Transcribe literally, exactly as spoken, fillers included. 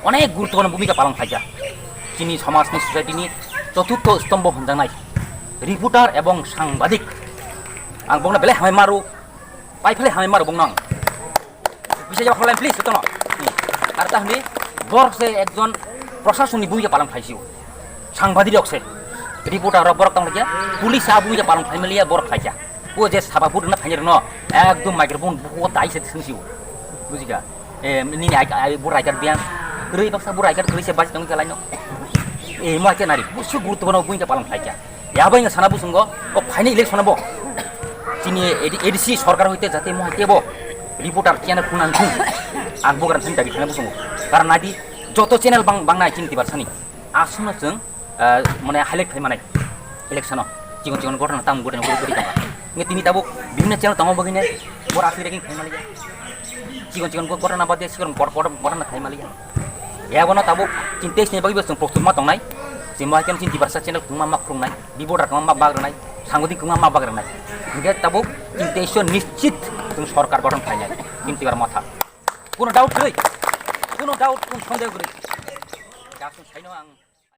Onek guruttopurno bhumika palon khlaijak. Chini somajni, society-ni choturtho stombo hwnjaknai reporter ebong sangbadik. Ang bongno belai hamai maro, pai phale hamai maro bongno ang. Bisa jawab khlailai, please, jotono. Hmm. Ar tahni borok se ekjon proshasonni bhumika palon khlaisio. Sangbadik rok se, reporter rok borok tong khe, police a bhumika palon khlai maliya borok khlaikha. O je saba vote rwna phainai rokno ekdom microphone bukugo dai se swngsio. Bujikha? E, nini ai, ai, bo rider biyang. Kwrwi baksa bo rider kwrwi se baji tong khe laino. E, mo ai khe nari, busu guruttopurno bhumika palon khlaikha. Yabo wngkha sana busungo, o phaini election bo. Chini A D, A D C sorkar hoite jate mo hai kebo reporter channel khunang thung. Ang bugra thani dabi khana busungo. Karon nadi joto channel bang, bang nai chini Tiprasani. Aswkno chwng, ah, mane highlight khai manai election-o. Chikon chikon ghotona tamo ghotona ghotona ghotwi tongkha. Nge tini tabuk bibhinno channel tongo bagwino boro aswk ranking khai manliya. Chikon chikon ghotona baad de chikon bor-, bor-, ghotona khai manliya. Yabono tabuk chini teis ni bagwi bo chwng prostut ma tongnai. Chini ma chini Tiprasa channel kwbangma ma khurungnai, reporter kwbangma ma bag rwnai, sangbadik kwbangma ma bag rwnai. Hingke tabuk chini teis o nischit chwng sorkar gothon khainai. Chini Tipra Motha. Kuno doubt kwrwi. Kuno doubt, kuno sondeho kwrwi. Aswk saino ang